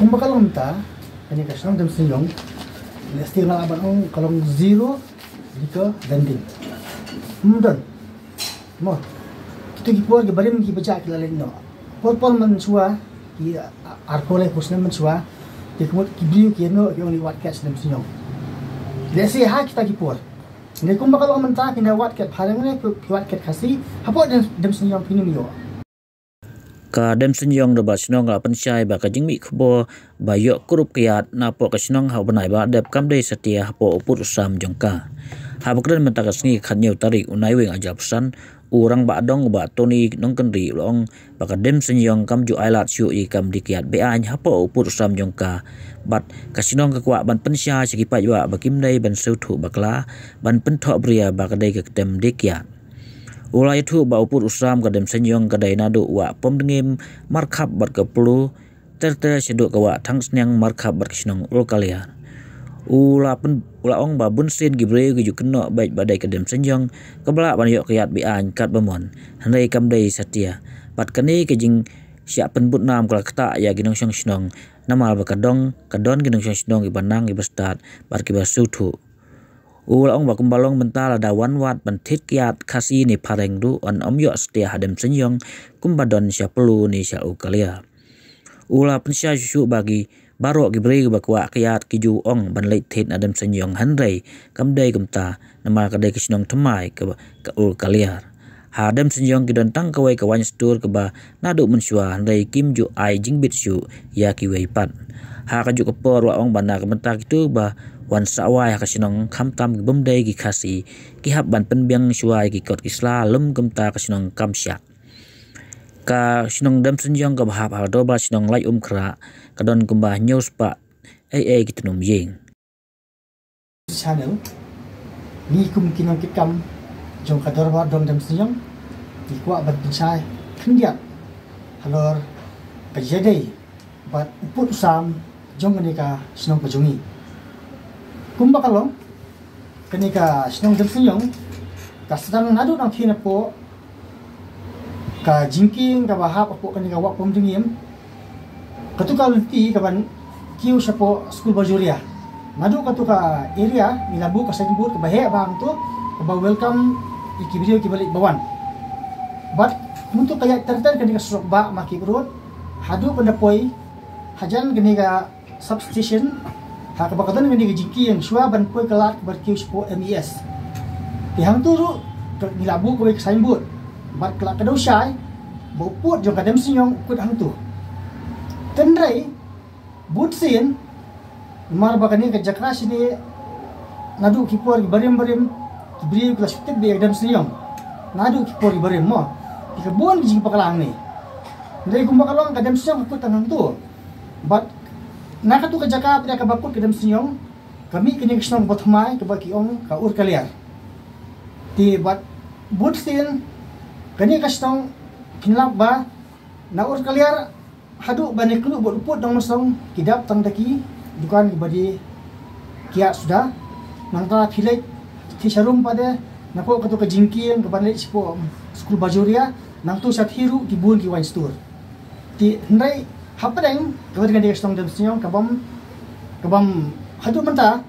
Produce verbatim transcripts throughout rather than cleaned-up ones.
Kumba ka long mynta, kane ka shnong Demsenjong, lehse nga lah ban ong ka long zero liquor vending. Ym don. Mo. Kito ki por ki barim ki baja ki la leit noh. Por por mynshuwa, ki, a, arphew laiphew snem mynshuwa, ki mut ki briew ki ïano ki ong li wad kat sha Demsenjong. Lehse ha kita ki por. Hynrei kumba ka long mynta, phin da wad kat phareng ne phi wad kat Khasi, hapoh Dem, Demsenjong phin ym ïoh. Ka Demsenjong Dorbar Shnong ka la pynshai ba ka jingmih khubor ba ïoh kurup kyiad napoh ka shnong ha u bnai ba la dep kam dei satia hapoh u pud u sam jong ka. Haba kren mynta ka sngi, khathynñiew tarik u Naiwieng arhajar arphew san, u Rangbah Dong Bah Tony Nongkynrih u la ong ba ka Demsenjong kam ju ailad shuh ïa ki kam die kyiad be-aiñ hapoh u pud u sam jong ka, bad ka shnong ka kwah ban pynshai sha ki paidbah ba kim dei ban sngewthuh bakla, ban pynthohbria ba ka dei ka ktem die kyiad. U la ïathuh ba u pud u sam ka Demsenjong ka dei naduh wah Pumdngiem markhap bad ka Polo, ter ter shaduh ka wah Thangsniang markhap bad ka shnong Urkaliar. U la pyn, u la ong ba bunsien ki briew ki ju kynnoh beit ba dei ka Demsenjong kaba lah ban ïoh kyiad be-aiñ katba mon, hynrei kam dei satia. Bad kane ka jingshah pynbud nam ka la ktah ïa ki nongshong shnong, namar ba ka dong, ka don ki nongshong shnong kiba nang kiba stad bad kiba sngewthuh. U la ong ba kumba long mynta, lada wan wad ban thied kyiad Khasi ne phareng ruh, yn ym ïoh satia ha Demsenjong kumba don sha Polo ne sha Urkaliar. U la pynshai shuh shuh ba ki baroh ki briew ba kwah kyiad ki ju ong ban leit thied na Demsenjong, hynrei kam dei kumta, namar ka dei ka shnong thymmai ka, ka Urkaliar. Ha Demsenjong ki don tang kawei ka wine store kaba naduh mynshuwa, hynrei kim ju ai jingbit shuh ïa kiwei pat. Ha kajuh ka por u la ong ba na ka bynta kito ba wan sah wai ha ka shnong, khamtam ki bym dei ki Khasi, ki hap ban pynbiang shuwa ïa ki kot ki sla, lym kumta ka shnong kam shah. Ka shnong Demsenjong kaba hap ha ka Dorbar Shnong Laitumkhrah ka don kumba hynñiew spah ei ei ki tnum ïing. Channel, ngi kum ki nongkitkam jong ka Dorbar Dong Demsenjong, ngi kwah ban pynshai khyndiat halor ka jingïadei bad u pud u sam jong kane ka shnong ka jong ngi. Kumba ka long, kane ka shnong Demsenjong ka sdang naduh nangthie napoh ka jingkieng kaba hap hapoh kane ka wah Pumdngiem. Kato ka lynti kaban kiew shapoh skul Bajuria. Naduh kato ka area ngi la buh ka signboard kaba heh bha hangto, kaba welcome ïa ki briew kiba leit ba wan. Bad kumto ka ïaid ter ter kane ka surok bah Market Road haduh ban da poi hajan kane ka substation, ha kaba ka don kane ka jingkieng shuwa ban poi ka lad kaba kiew shapoh M E S. Te hangto ruh ngi la buh kawei ka signboard bad ka la kdew shai ba u pud jong ka Demsenjong u kut hangto. Hynrei bunsien, namar ba kane ka jaka shane naduh ki por ki barim barim ki briew ki la shu tip ba ïa ka Demsenjong naduh ki por ki barim mo. Te ka bun ki jingpakla hangne. Hynrei kumba ka long, ka Demsenjong ka kut tang hangto. Bad na kato ka jaka pat kaba kut ka Demsenjong, ka mih kane ka shnong ba thymmai kaba ki ong ka Urkaliar. Te bad bunsien kane ka shnong, phin lap ba na Urkaliar haduh ba ne kynduh bad u pud Nongmynsong ki dap tang da ki dukan kiba die kyiad suda. Nangta phi leit, phi sharum pat de napoh kato ka jingkieng kaban leit shapoh skul Bajuria, nangto shathie ruh ki bun ki wine store. Te hynrei hapdeng kaba dei ka shnong Demsenjong kabym, kabym haduh mynta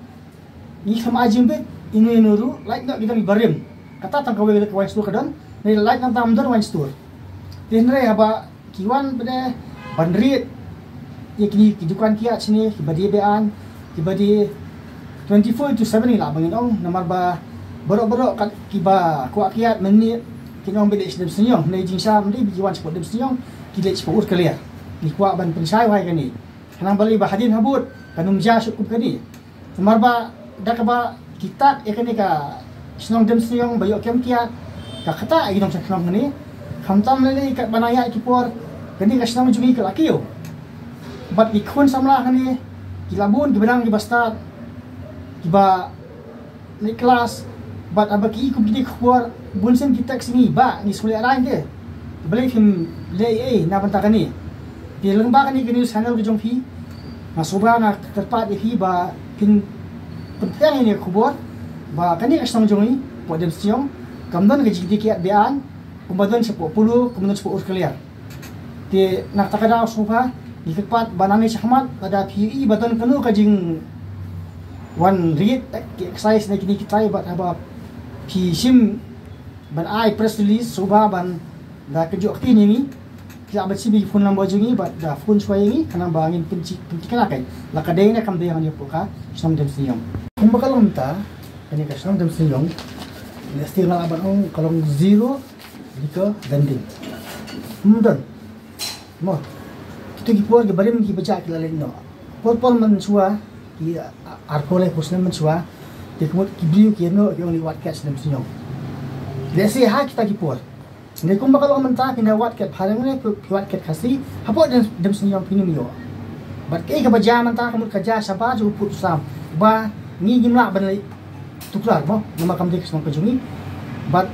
ngi khlem ai jingbit ïano ïano ruh, lait noh ki don ki barim. Kata tang kawei ka wine store ka don, hynrei lait nangta ym don wine store. Te hynrei haba ki wan pat de ban rit ïa kine ki dukan kyiad shane, kiba die be-aiñ, kiba die twenty-four into seven ngi lah ban ngin ong, namar ba baroh baroh kat kiba kwah kyiad mynmiet kin ong ba leit sha Demsenjong, hynrei jingshisha ym dei ba ki wan shapoh Demsenjong, ki leit shapoh Urkaliar. Ngi kwah ban pynshai wai kane. Khnang balei ba hadien habud kan ym jia shuh kum kane. Namar ba da kaba ki tad ïa kane ka shnong Demsenjong ba ïoh kem kyiad, ka ktah ïa ki nongshong shnong kane. Khamtam lei lei katba nang ïaid ki por, kane ka shnong jong ngi ka la kiew. Bad ki khun samla kane ki la bun, kiba nang kiba stad, kiba leit klas, bad haba ki i kum kine ki khubor, bunsien ki text ïa ngi, "Bah, ngi sngewlehrain te. Balei phim leh ei ei na bynta kane?" Te lyngba kane ka news channel ka jong phi, nga sngewbha nga kyrpad ïa phi ba phin pynphriang ïa kane ka khubor ba kane ka shnong jong ngi, hapoh Demsenjong, kam don ka jingdie kyiad be-aiñ kumba don shapoh Polo, kumba don shapoh Urkaliar. Te na kata ka daw sngewbha Ngi kyrpad ba nangne shakhmat lada phi ïohi ba don kano ka jingwan rit ki excise ne kine ki trai bad haba phi shim ban ai press release shuwa ban da kynjoh ktien ïa ngi. Phi lah ban shim ïa ki phone number jong ngi bad da phone shuwa ïa ngi khnang ba ngin pynthikna kein la ka dei ne kam dei hangne hapoh ka shnong Demsniang. Kumba ka long mynta kane ka shnong Demsniang, lehse nga lah ban ong ka long zero liquor vending. Ym don. Mo. Kito ki por ki barim ki ba jia ki la leit noh. Por por mynshuwa ki, a, arphew laiphew snem mynshuwa, te ka mut ki briew ki ïa noh ki ong ngi wad ket sha Demsniang. Lehse ha kita ki por. Hynrei kumba ka long mynta phin ïa wad ket Phareng ne phi wad ket Khasi, hapoh Dem, Demsniang phin ym ïoh. Bad kaei kaba jia mynta ka mut ka jia shabar jong u pud u sam ba ngi ngim lah ban leit tuklar mo, namar kam dei ka shnong ka jong ngi. Bad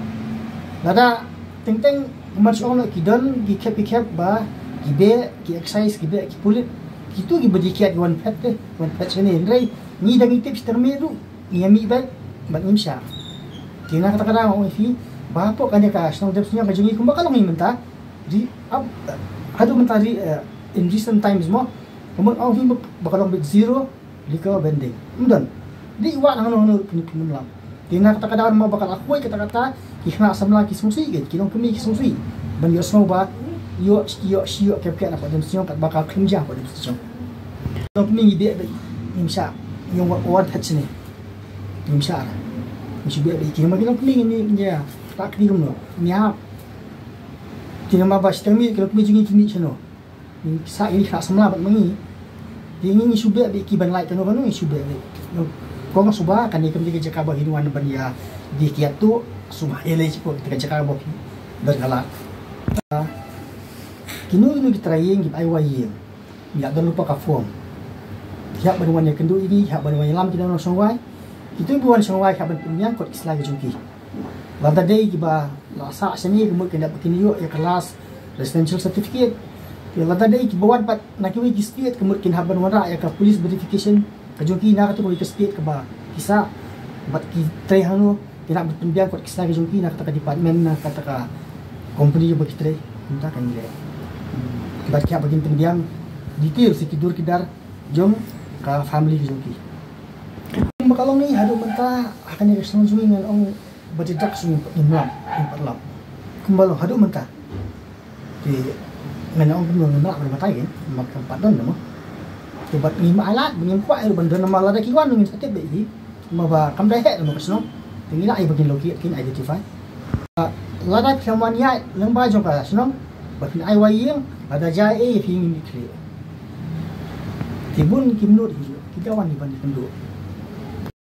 lada teng teng kumba shu ong noh ki don ki khep ki khep ba ki beh ki excise ki beh ki pulit, kito ki ba dei kiad ki wan phet te, wan phet shane, hynrei ngi da ngi tip shi tyrmit ruh ngi ïa mih beit bad ngim shah. Te na kata ka daw nga ong ïa phi ba hapoh kane ka shnong Demsniang ka jong ngi kumba ka long ngi mynta, ri, ap, haduh mynta ri, eh, in recent times mo, ka mut ong ïa phi ba ka long beit zero liquor vending. Ym don. Dei wad hangno hangno phin, phin ym lah. Te na kata ka daw namar ba ka la khuid kata kata, ki khynnah samla ki sngewsih, ki longkmie ki sngewsih ban ïohsngew ba ïoh, ïoh, ïoh kep kep na ka Demsniang katba ka khlem jia ka Demsniang. Longkmie ngi beh beit, ngim shah ïoh wan phet shane. Ngim shah. Ngi shu beh beit ki, namar ki longkmie ngi, ngi ïa tak ki kumno, ngi ïa. Te namar ba shi tyrmit ki longkmie jong ngi ki mih shano? Ngi sah ïa ki khynnah samla bad ma ngi. Te ngi, ngi shu beh beit ki ban lait kano kano ngi shu beh beit. Kong suba kane kam dei ka jaka ba phin wan ban ïa die kiad tuh, suba ïa leit sha ka jaka ba phi don ka lad. Kino kino ki trai ïing ki ba ai wai ïing, ngi hap don lypa ka form. Ki hap ban wan ïakynduh ïa ngi, ki hap ban wan ïalam ki nongshong wai. Kito ki ba wan shong wai ki hap ban pynbiang kot ki sla ki jong ki. Lada dei kiba la sah shane ka mut kin dap kin ïoh ïa ka last residential certificate. Te lada dei kiba wan pat na kiwei ki state ka mut kin hap ban wanrah ïa ka police verification ka jong ki na kata kawei ka state kaba ki sah. Bad ki trei hangno kin hap ban pynbiang kot ki sla ki jong ki na kata ka department, na kata ka company ba ki trei. Kumta kan ïa leh. Bad ki hap ban pynbiang details ïa ki dur ki dar jong ka family ka jong ki. Kumba ka long ngi haduh mynta ha kane ka shnong jong ngi ngan ong ba dei dak shu ngim pat lam, ngim pat lam. Kumba long haduh mynta. Te ngan ong kumno ngim lah ban batai, ngim pat don mo. Te bad ngim ailad, ngim kwah ruh ban don, namar lada ki wan ngin sa tip beit hi. Namar ba kam dei heh mo ka shnong. Te ngi lah ïa ba kin locate, kin identify. Lada phi wan ïaid lyngba jong ka shnong ba phin ai wai ïing, lada jia ei phi ngin ïakynduh. Te bun kim nud hi ruh, ki da wan hi ban ïakynduh.